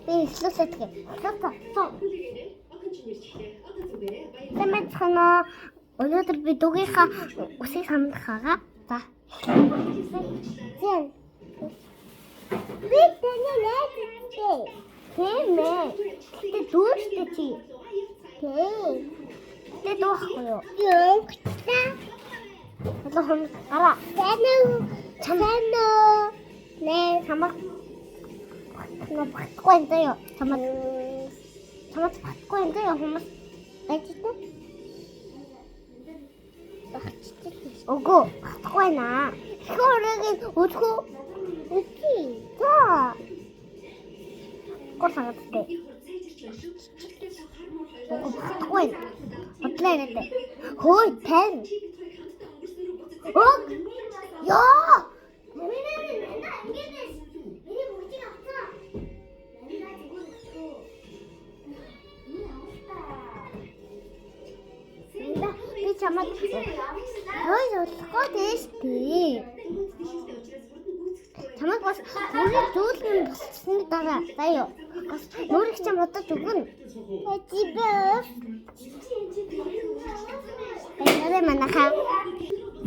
Би эхлүүлээд гэ. Эхлүүлсэн. Сайн байцгаана уу? Өнөөдөр би дүүгийнхаа үсийг самдах байгаа. За. Зэн. Би таны найз үстэй. Тийм ээ. Гэтэ дүү штэ чи. Тийм. Гэтэ дүү ахгүй юу? Юнгта. Одоо хүмүүс гараа. Таны чамаа нэ Чамаг нэ багхгүй юм заяа. Чамаг чамаг багхгүй юм заяа хүмүүс. Ажид. Багчтай. Үгүй багхгүй наа. Эхүүрийг үзэх үү? Үгүй. За. Гол санагдтыг. Үгүй багхгүй. Бодлоо яриад. Хөөе тань. Өг. Йоо. Миний нандаа ингэж миний бүгдийг авсан. Нандаа зүгээр өгчөө. Миний авалтаа. Нандаа би чамайг хөөе болохгүй дээ штэ. Чамайг бас бүрийн зөөлөн болчихсны дараа заяа. Бас нүрийг чам бодож өгнө. Эцибэ. Баяраа манайхаа.